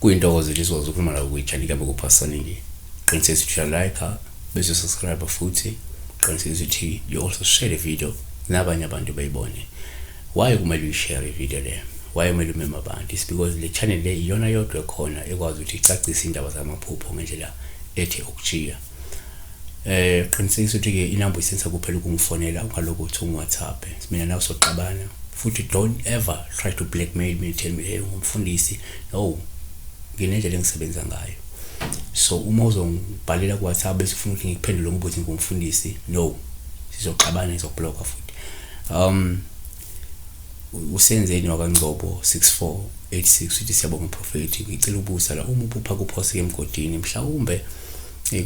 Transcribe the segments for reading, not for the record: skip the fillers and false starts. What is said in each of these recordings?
Kuyintokozo nje sikwazi ukukhuluma nawe kwi-channel kaBuko Pastor. Qinisekisa ukuthi uyalike bese subscribe, futhi qinisekisa ukuthi you also share the video nabanye abantu bayibone. Why kumele uyishare i-video le? Why kumele umeme abantu? It's because le channel le iyona yodwa ekhona ekwazi ukuthi icacise indaba zamaphupho ngendlela ethe ukujiya. Qinisekisa ukuthi ke inamba uyisenza kuphela ukungifonela, ungalokhu uthi ungi-WhatsApp, mina nawe soxabana. Futhi don't ever try to blackmail me, tell me, "Hey, ungumfundisi." No, nginendlela engisebenza ngayo. So uma uzongibhalela ku-WhatsApp bese ufuna ukuthi ngikuphendule ngoba uthi ngumfundisi, no, sizoxabana, ngizokubhlokha futhi. Usenzeni wakaNgcobo 6486 uthi, "Siyabonga prophet, ngicela ubuza la, uma uphupha kuphoseka emgodini, mhlawumbe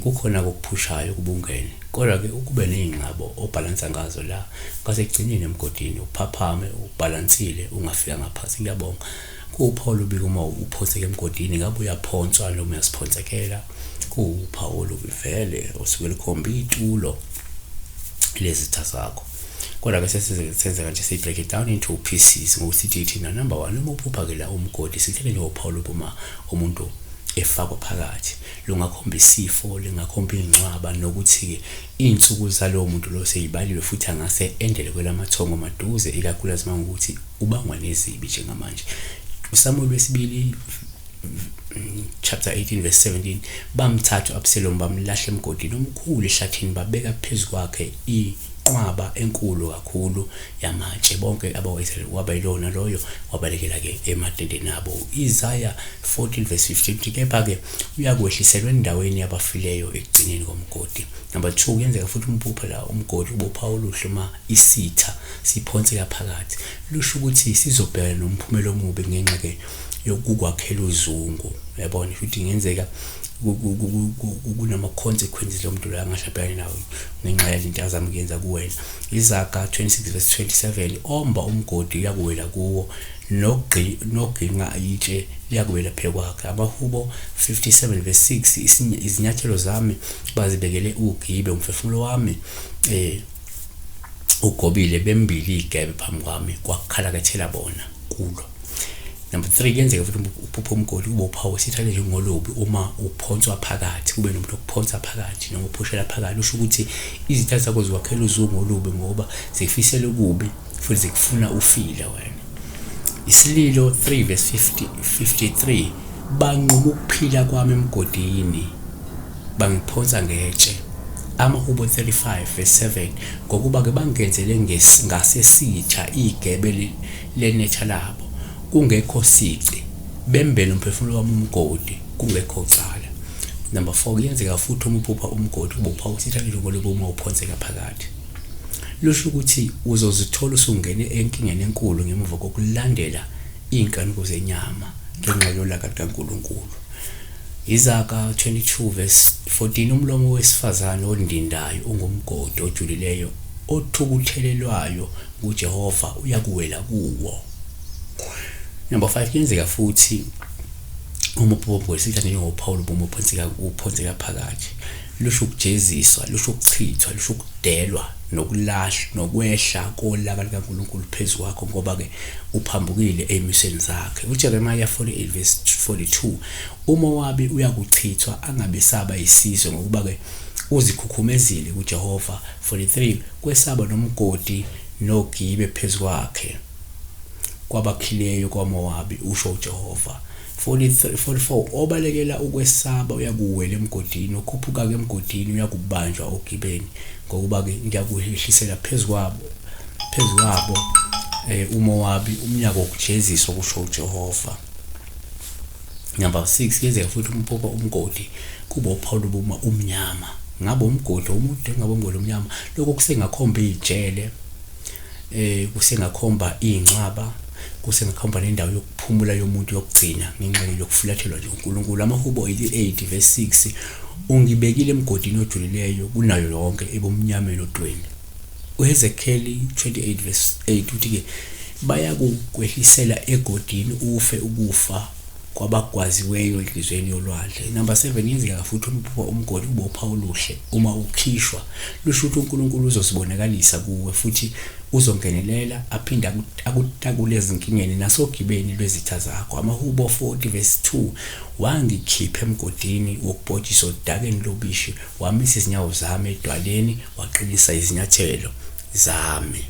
kukhona kokuphushayo kuba ungene, kodwa ke ukube nezingxabo obhalansa ngazo la ngasekugcineni emgodini uphaphame ubhalansile, ungafika ngaphansi. Ngiyabonga." Kuwuphawu olubi uma uphoseka emgodini, ngabe uyaphonswa noma uyasiphonsekela. Kuwuphawu olubi vele osuke lukhomba itulo lezitha zakho. Kodwa-ke sesenzeka nje, siyi-break it down into pieces ngokuthi thina, number one, uma uphupha-ke la umgodi, sithele njengophawu olubi uma umuntu efakwa phakathi. Lungakhomba isifo, lingakhomba iy'ncwaba, nokuthi-ke iy'nsuku zalowo muntu lo sey'baliwe, futhi angase endele kwelamathongo maduze, ikakhulukazi uma ngokuthi ubangwa nezibi njengamanje. USamuel wesibili chapter 18 verse 17: "Bamthatha u-Absalom, bamlahla emgodini omkhulu ehlathini, babeka phezu kwakhe inqwaba enkulu kakhulu yamatshe. Bonke abakwa-Israyeli waba yilona loyo wabalekela-ke ematendeni abo." Isaiah 14 verse 15 uthi, "Kepha-ke uyakwehliselwa endaweni yabafileyo, ekugcineni komgodi." Number 2, kuyenzeka futhi umphupha la umgodi ube uphawu oluhle uma isitha siphonseka phakathi. Lusho ukuthi sizobhekana nomphumela omubi ngenxa-ke yokukwakhela uzungu, uyabona. Futhi kungenzeka kunama-consequences lo muntu lo angahle abhekane nawo ngenxa yalento azama ukuyenza kuwena. Izaga 26 verse 27: "Omba umgodi uyakuwela kuwo, noginqa itshe liyakuwela phezu kwakhe." Amahubo 57 verse 6: "Izinyathelo zami bazibekele ugibe, umphefumulo wami ugobile, bembili igebe phambi kwami, kwakhalakethela bona kulo." Number 3, kuyenzeka futhi uphupha umgodi ube uphawu sithathe njengolubi uma uphonswa phakathi, kube nomuntu okuphonsa phakathi noma uphushela phakathi. Usho ukuthi izitha zakho ziwakhela uzungu olubi ngoba zifisela ukubi futhi zikufuna ufile wena. Isililo 3 verse 50 53: "Banquma ukuphila kwami emgodini, bangiphonsa ngetshe." Amahubo 35 verse 7: "Ngokuba-ke bangenzele ngasesitha igebe lenetha labo kungekho sici, bembele umphefumulo wami umgodi kungekho cala." Number 4, kuyenzeka futhi uma uphupha umgodi ube uphawu sithathe njengolobo uma uphonseka phakathi. Lusho ukuthi uzozithola usungene enkingeni enkulu ngemuva kokulandela iy'nkanuko zenyama ngenxa yolaka lukaNkulunkulu. Izaga 22 verse 14: "Umlomo wesifazane ondindayo ungumgodi ojulileyo, othukuthelelwayo nguJehova uyakuwela kuwo." Number 5, kuyenzeka futhi uma uphupha sithathe njengophawu uma uphonseka phakathi. Lusho ukujeziswa, lusho ukuchithwa, lusho ukudelwa nokulahla nokwehla kolaka likaNkulunkulu phezu kwakho, ngoba-ke uphambukile ey'misweni zakhe. UJeremiah 48 verse 42: "UMowabi uyakuchithwa, angabe saba isizwe, ngokuba-ke uzikhukhumezile kuJehova." 43: "Kwesaba nomgodi nogibe phezu kwakhe kwabakhileyo kwaMowabi, usho uJehova." 43, 44: "Obalekela ukwesaba uyakuwela emgodini, okhuphuka-ke emgodini uyakubanjwa ogibeni, ngokuba-ke ngiyakuhlisela phezu kwabo uMowabi umnyaka wokujeziswa, kusho uJehova." Number 6, kuyenzeka futhi umphupha umgodi kuba uphawu lobuma umnyama, ngabe umgodi omude, ngabe umgodi omnyama. Lokho kusengakhomba ijele, kusengakhomba iy'ncwaba, kusengakhomba nendawo yokuphumula yomuntu yokugcina ngenxa yokufulathelwa nje uNkulunkulu. Amahubo 88 verse 6: "Ungibekile emgodini ojulileyo kunayo yonke, ebumnyameni otweni." uHezekeli 28 verse 8 uthi-ke, "Bayakukwehlisela egodini, ufe ukufa." kwabagwaziweyo enhliziyweni yolwandle. Number 7 yenzeka futhi uma uphupha umgodi ube uphawu oluhle uma ukhishwa lusho ukuthi uNkulunkulu uzosibonakalisa kuwe futhi uzongenelela aphinde akutakule ezinkingeni nasogibeni lwezitha zakho. Amahubo 40 verse 2 wangikhipha emgodini wokubhotshiswa odakeni lobishi wamisa izinyawo zami edwaleni waqinisa izinyathelo zami.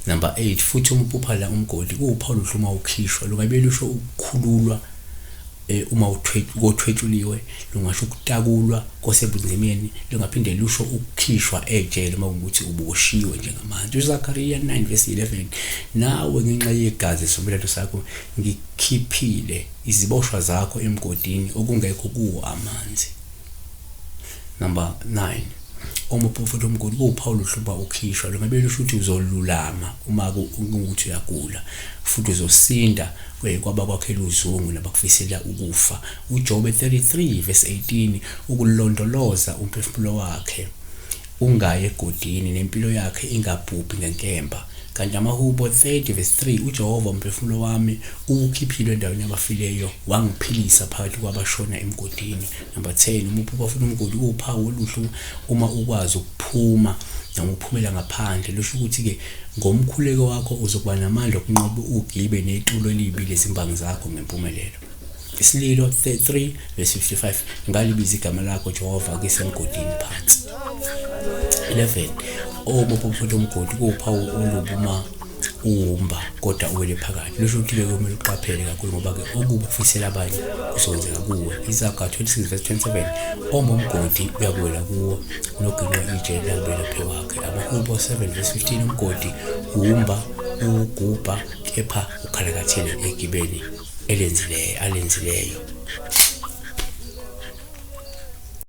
Number 8 futhi uma uphupha la umgodi kuwuphawu oluhle uma ukhishwa lungabe lusho ukukhululwa eh, uma kothwetshuliwe lungasho ukutakulwa kosebunzimeni lungaphinde lusho ukukhishwa ejele uma kuwukuthi uboshiwe njengamanje. UZakariya 9 verse 11 nawe ngenxa yegazi esivumelwano sakho ngikhiphile iziboshwa zakho emgodini okungekho kuwo amanzi. Number 9 Uma uprofethi omkhulu kuwuphawu oluhle uba ukhishwa lungabe lusho ukuthi uzolulama uma kuwukuthi uyagula futhi uzosinda kwabakwakhela uzungu nabakufisela ukufa. UJobe 33 verse 18 ukulondoloza umphefumulo wakhe ungayi egodini nempilo yakhe ingabhubhi ngenkemba. Kanti amaHubo 30 verse 3 uJehova umphefumulo wami uwukhiphile endaweni yabafileyo wangiphilisa phakathi kwabashona emgodini. Number 10 uma uphupha futhi umgodi uwuphawu oluhle uma ukwazi ukuphuma noma uphumela ngaphandle lusho ukuthi-ke ngomkhuleko wakho uzokuba namandla okunqoba ugibe netulo elibi lezimbangi zakho ngempumelelo. Isililo 3 verse 55 ngalibiza igama lakho Jehova ngisemgodini phansi. 11 uma uphupha umgodi kuwuphawu olubi uma uwumba kodwa uwele phakathi lusho ukuthi-ke kumele uqaphele kakhulu ngoba-ke okubi ukufisela abanye kuzokwenzeka kuwe. Izaga 26 verse 27 oma umgodi uyakuwela kuwo noginqa itshe liyakubela phe kwakhe. Amahubo 7 verse 15 umgodi uwumba uwugubha kepha ukhalakathele egibeni elenzileyo alenzileyo.